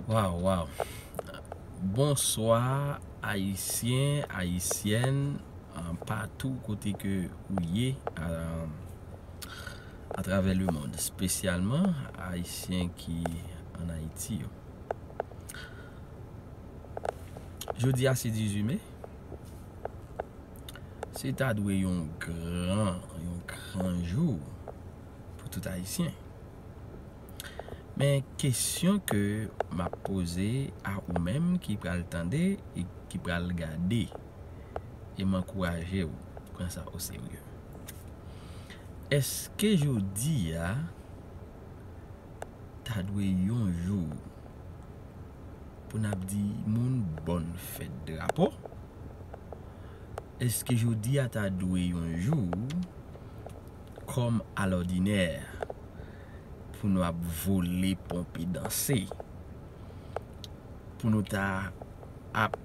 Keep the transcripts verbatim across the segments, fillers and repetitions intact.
Waw, waw. Bonswa, Ayisyen, Ayisyèn, ah, patou kote ke ou ye, ah, atravè lemonn, espesyalman Ayisyen ki ann Ayiti yo. Jodi a se dizuit me. Se ta dwe yon gran, yon gran jou pou tout Ayisyen. Men kesyon ke m ap poze a ou menm ki pral tande e ki pral gade, e m ankouraje w pran sa oserye. Èske jodi a ta dwe yon jou pou n ap di moun bòn fèt drapo? Èske jodi a ta dwe yon jou, kòm alòdinè, pou nou ap vole, ponpe, danse, pou nou ta ap,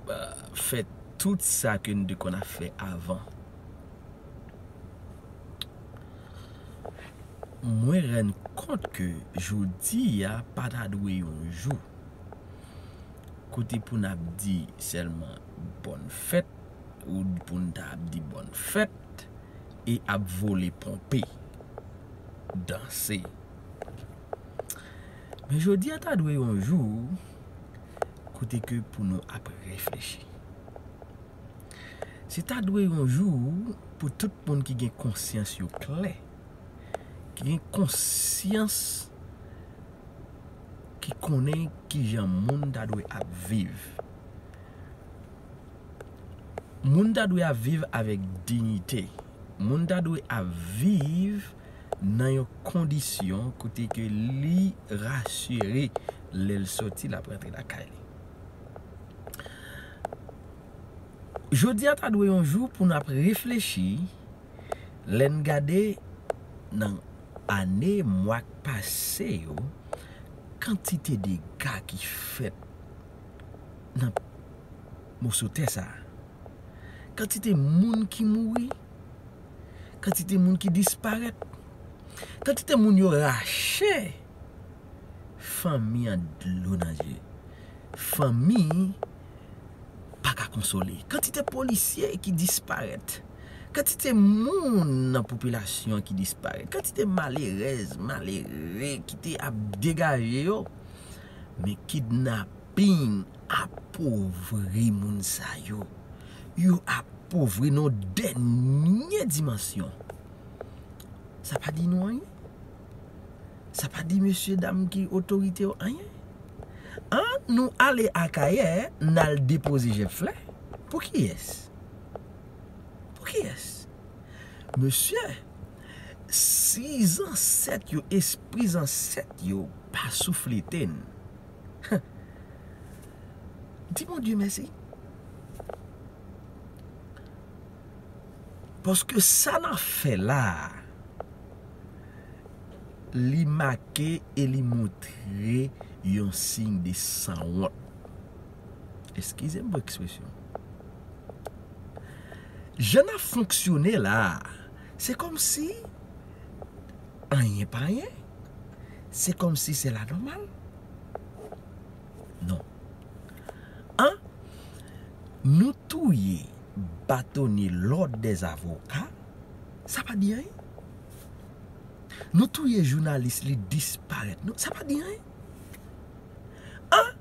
euh, fè tout sa ke nou te konn ap fè avan? Mwen rann kont ke jodi a pa ta dwe yon jou kote pou n ap di sèlman bòn fèt, ou pou n ta ap di bòn fèt, e ap vole, ponpe, danse. Men jodi a ta dwe yon jou kote ke pou nou ap reflechi. Se ta dwe yon jou pou tout moun ki gen konsyans yo klè, ki gen konsyans, ki konnen kijan moun ta dwe ap viv. Moun ta dwe ap viv avèk diyite. Moun ta dwe ap viv nan yon kondisyon kote ke li rasire lè l sòti, l ap rantre lakay li. Jodi a ta dwe yon jou pou n ap reflechi, lè n gade nan ane, mwa k pase yo, kantite dega ki fèt nan moso tè sa a, kantite moun ki mouri, kantite moun ki disparèt, kantite moun yo rache, fanmi an dlo nan je. Fanmi pa ka konsole. Kantite polisye ki disparèt. Kantite moun nan popilasyon an ki disparèt. Kantite malerèz, malere ki te ap degaje yo. Men kidnaping apovri moun sa yo. Yo apovri nan dènye dimansyon. Sa pa di nou anyen? Sa pa di mesye dam ki otorite yo anyen? An nou ale Akayè, n al depoze jèb flè. Pou kiyès? Pou kiyès? Mesye, si zansèt yo, espri zansèt yo pa souflete n, di Bondye mèsi. Paske sa n ap fè la a, li make e li montre yon siy de sanwont. Eskize m pou ekspresyon. Jan n ap fonksyone la a, se kòmsi anyen pa anyen. Se kòmsi se la nòmal. Non. An nou touye batonye lòd dèzavoka, sa pa di anyen. Nou touye jounalis, li disparèt. Non, sa pa di anyen. An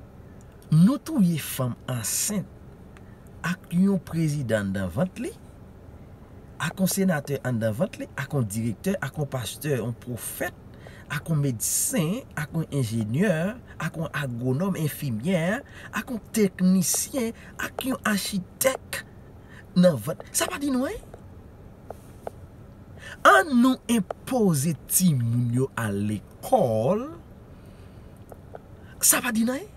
nou touye fanm ansent ak yon prezidan anndan vant li, ak yon senatè anndan vant li, ak yon direktè, ak yon pastè, yon pwofèt, ak yon medsen, ak yon enjenyè, ak yon agwonòm, enfimyè, ak yon teknisyen, ak yon achitèk nan vant. Sa pa di nou anyen? An nou enpoze timoun yo al lekòl. Sa pa di nou anyen?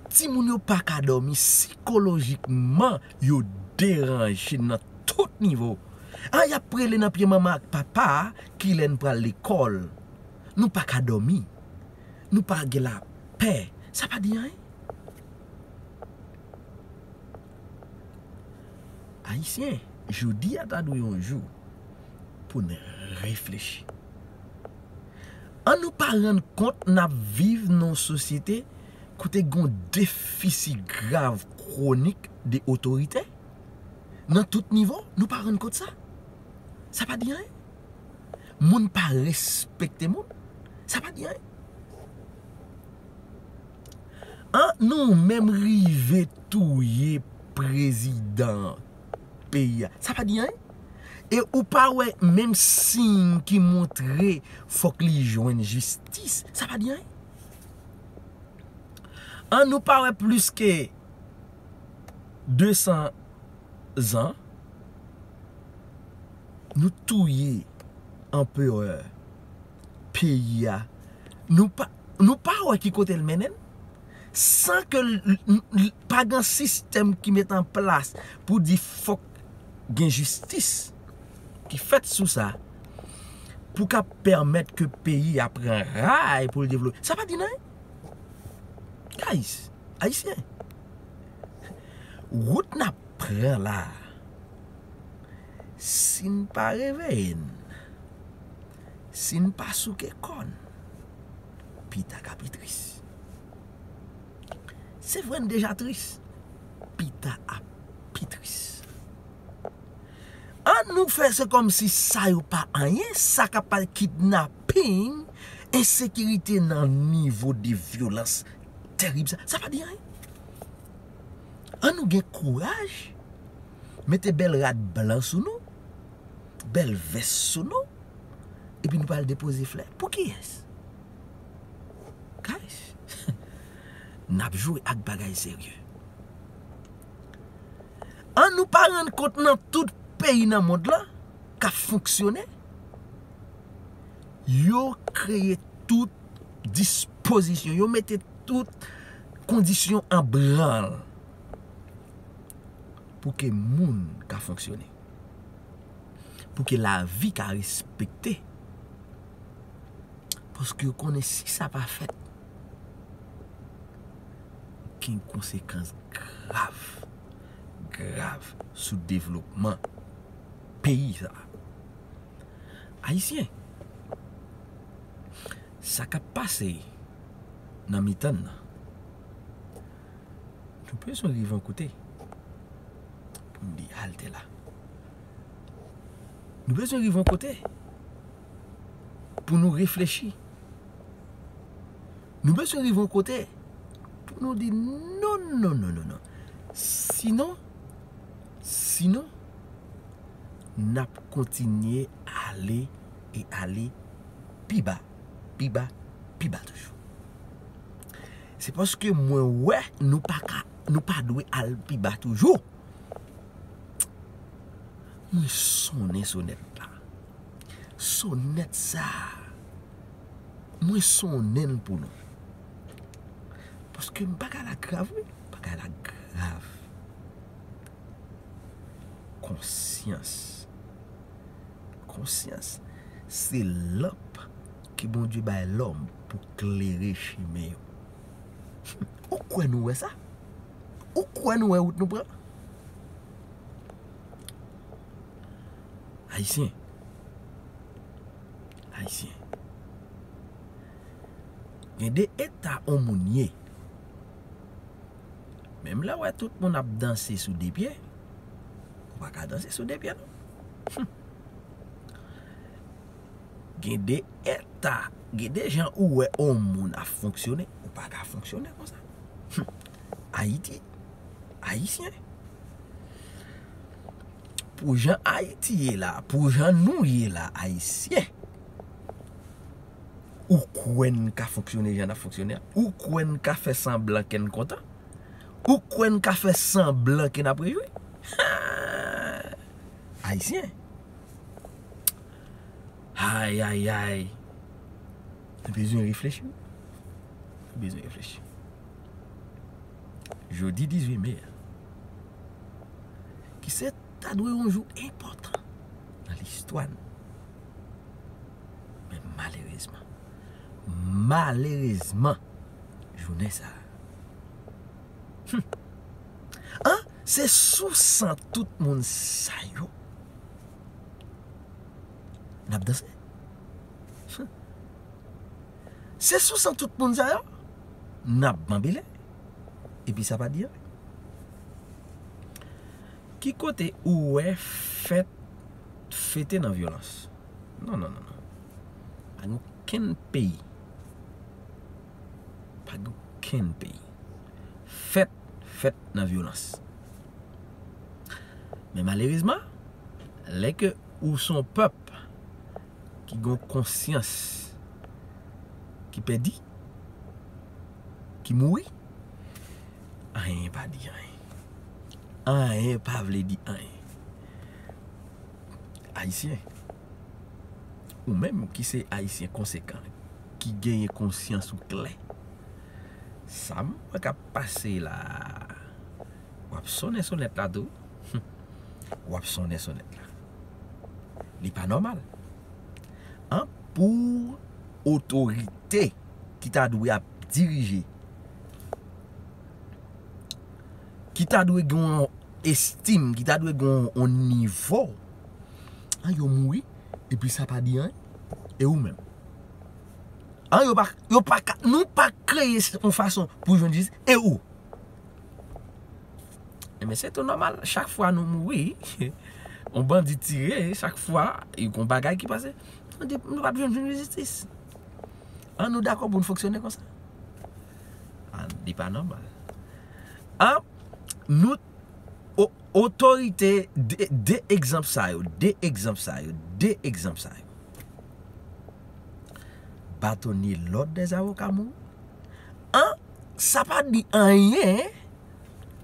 Timoun yo pa ka dòmi, sikolojikman yo deranje nan tout nivo. An y ap rele nan pye manman ak papa kilè n pral lekòl. Nou pa ka dòmi. Nou pa gen lapè. Sa pa di anyen? Ayisyen, jodi a ta dwe yon jou pou n reflechi. An nou pa rann kont n ap viv nan yon sosyete kote gen yon defisi grav kwonik de otorite nan tout nivo, nou pa rann kont sa. Sa pa di anyen. Moun pa respekte moun. Sa pa di anyen. An nou menm rive touye prezidan peyi a. Sa pa di anyen. E ou pa wè menm siy ki montre fòk li jwenn jistis. Sa pa di anyen. An nou pa wè plis ke de san zan, nou touye anperè peyi a. Nou pa, nou pa wè ki kote l mennen n. San ke l, l, l, pa gen sistèm ki met an plas pou di fòk gen jistis ki fèt sou sa, pou ka pèmèt ke peyi a pran ray pou l devlope. Sa pa di anyen. Guys, Ayisyen, wout n ap pran la, si n pa reveye n, si n pa souke kò n, pita ka pi tris. Se vre n deja tris, pita ap pi tris. An nou fè se kòmsi sa yo pa anyen, sa k ap pale kidnaping, ensekirite nan nivo de vyolans terib sa, sa pa di anyen. An nou gen kouraj, mete bèl rad blan sou nou, bèl vès sou nou, epi nou pral depoze flè. Pou kiyès? Guys, n ap jwe ak bagay serye. An nou pa rann kont nan tout peyi nan mond lan k ap fonksyone, yo kreye tout dispozisyon, yo mete tout kondisyon an branl pou ke moun ka fonksyone, pou ke lavi ka respekte. Paske yo konnen si sa pa fèt, gen konsekans grav, grav sou devlopman peyi sa a. Ayisyen, sa k ap pase nan mitan n nan, nou bezwen rive yon kote pou n di halte la. Nou bezwen rive yon kote pou nou reflechi. Nou bezwen rive yon kote pou nou di non, non, non, non, non. Sinon, sinon, n ap kontinye ale e ale pi ba, pi ba, pi ba toujou. Se paske mwen wè nou pa ka, nou pa dwe al pi ba toujou. Mwen sonnen sonèt la. Sonèt sa a, mwen sonnen l pou nou. Paske bagay la grav, wi. Bagay la grav. Konsyans. Konsyans se lanp ke Bondye bay lòm pou klere chimen yo. Ou kwè nou wè sa? Ou kwè nou wè wout nou pran? Ayisyen. Ayisyen. Gen de eta on moun ye. Menm lè w wè tout moun ap danse sou de pye, ou pa ka danse sou de pye non. Gen de eta, gen de jan ou wè on moun ap fonksyone, ou pa ka fonksyone konsa. Ayiti, Ayisyen. Pou jan Ayiti ye la, pou jan nou ye la, Ayisyen. Ou kwè n ka fonksyone jan n ap fonksyone a? Ou kwè n ka fè sanblan ke n kontan? Ou kwè n ka fè sanblan ke n ap rejwi? Ayisyen. Ay, ay, ay. Nou bezwen reflechi. Nou bezwen reflechi. Jodi dizuit me a, ki se ta dwe yon jou enpòtan nan listwa n. Men malerezman, malerezman, jounen sa a, hmm, an, se sou san tout moun sa yo n ap danse. Hmm. Se sou san tout moun sa yo n ap banbile, epi sa pa di anyen. Ki kote ou wè fèt fete nan vyolans? Non, non, non, non. Pa gen okenn peyi. Pa gen okenn peyi. Fèt, fèt nan vyolans. Men malerezman, lè ke ou se yon pèp ki gen yon konsyans ki pèdi, ki mouri, anyen pa di anyen. Anyen pa vle di anyen. Ayisyen, ou menm ki se Ayisyen konsekan, ki genyen konsyans ou klè, sa m wè k ap pase la, w ap sonnen sonèt la tou. W ap sonnen sonèt la. Li pa nòmal. An, pou otorite ki ta dwe ap dirije, ki ta dwe gen yon estim, ki ta dwe gen yon nivo, an, yo mouri, epi sa pa di anyen, e ou menm? An, yo pa, yo pa ka, nou pa kreye yon fason pou jwenn jistis, e ou? Ebyen, se tou nòmal, chak fwa nou mouri, yon bandi tire, chak fwa, yon bagay ki pase, nou di, nou p ap jwenn, jwenn jistis. An, nou dakò pou n fonksyone konsa? An, li pa nòmal. An, nou, o-, otorite, de, de egzanp sa yo, de egzanp sa yo, de egzanp sa yo. Bâtonnier l'ordre des avocats mouri. An, sa pa di anyen.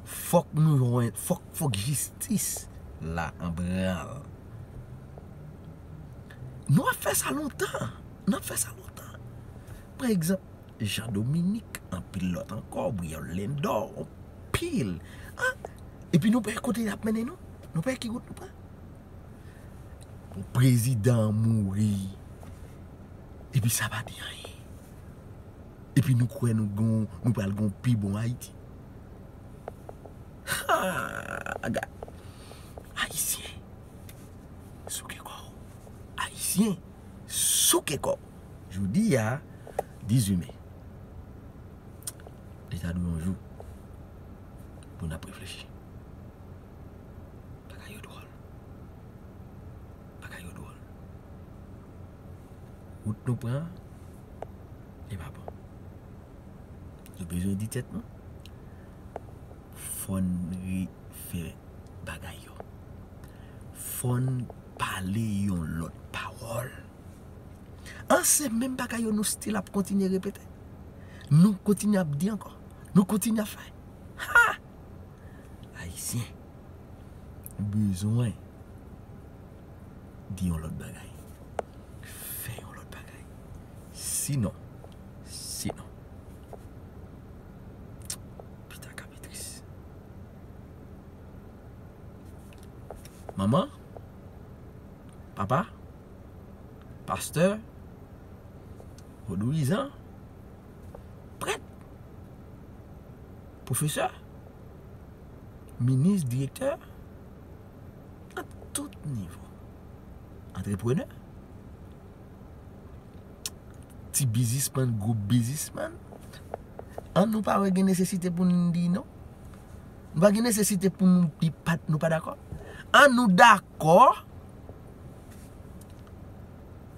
Fòk nou jwenn, fòk, fòk jistis la an branl. Nou ap fè sa lontan. N ap fè sa lontan. Pran egzanp, Jean Dominique, anpil lòt ankò, Briol Lindor, anpil. An? Epi nou pa wè kote y ap mennen nou? Nou pa wè ki wout nou pran? Pou prezidan an mouri, epi sa pa di anyen. Epi nou kwè nou gon, nou pral gon pi bon Ayiti. Ha! Gad. Ayisyen, souke kò w. Ayisyen, souke kò w. Jodi a, dizuit me. Li ta dwe yon jou pou n ap reflechi. Bagay yo dwòl. Bagay yo dwòl. Wout nou pran, li pa bon. Nou bezwen di tèt nou, fò n refè bagay yo. Fò n pale yon lòt pawòl. An, se menm bagay yo nou still ap kontinye repete. Nou kontinye ap di ankò. Nou kontinye ap fè. Ha! Ayisyen, ou bezwen di yon lòt bagay. Fè yon lòt bagay. Sinon, sinon, pita ka pi tris. Manman, papa, pastè, vodouyizan, prèt, pwofesè, minis, direktè, nan tout nivo. Antreprenè, ti biznismann, gwo biznismann. An, nou pa wè gen nesesite pou n di non? Nou pa gen nesesite pou n di pa, nou pa dakò? An, nou dakò.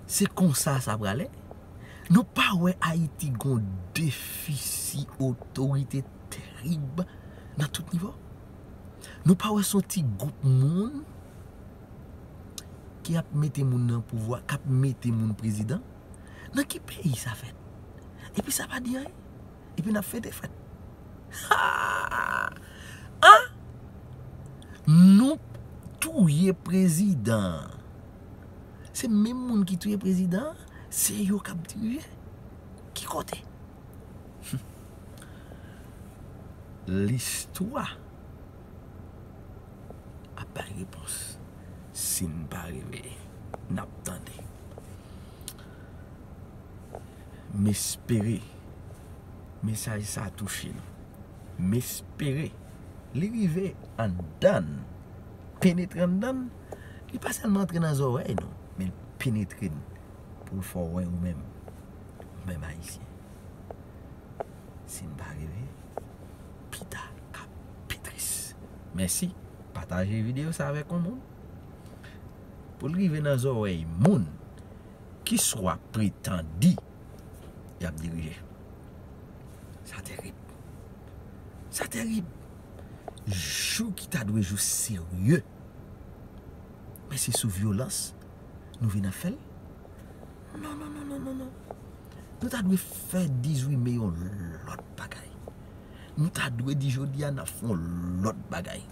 Se konsa sa prale. Nou pa wè Ayiti gon defisi otorite terib nan tout nivo? Nou pa wè se yon ti gwoup moun ki ap mete moun nan pouvwa, k ap mete moun prezidan? Nan ki peyi sa fèt? Epi sa pa di anyen. Epi n ap fete fèt. Ha! An? Nou touye prezidan. Se menm moun ki touye prezidan, se yo k ap dirije. Ki kote? Listwa ap bay repons si n pa reveye, n ap tande. M espere mesaj sa a touche nou. M espere li rive anndan n, penetre anndan n. Li pa sèlman antre nan zòrèy nou, men l penetre n pou l fè w wè ou menm, ou menm Ayisyen. Si n pa ki ta ka pi tris. Mèsi. Pataje videyo sa avèk yon moun pou l rive nan zòrèy moun ki swa pretann y ap dirije. Sa terib. Sa terib. Jou ki ta dwe jou serye, men se sou vyolans nou vin ap fè l. Non, non, non, non, non, non. Nou ta dwe fè dizuit me yon lòt bagay. Nou ta dwe di jodi a n ap fè yon lòt bagay.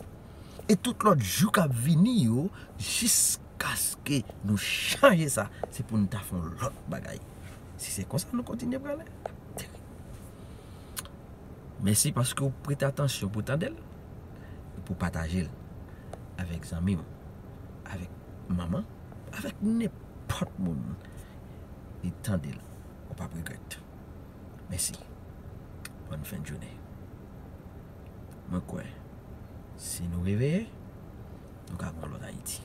E tout lòt jou k ap vini yo, jiskaske nou chanje sa, se pou nou ta fè yon lòt bagay. Si se konsa nou kontinye prale, terib. Mèsi paske w prete atansyon pou tande l, e pou pataje l avèk zanmi w, avèk manman, avèk nenpòt moun. E tande l, ou p ap regrèt. Mèsi. Bòn fen de jounen. Mwen kwè, si nou reveye, nou ka gen yon lòt Ayiti.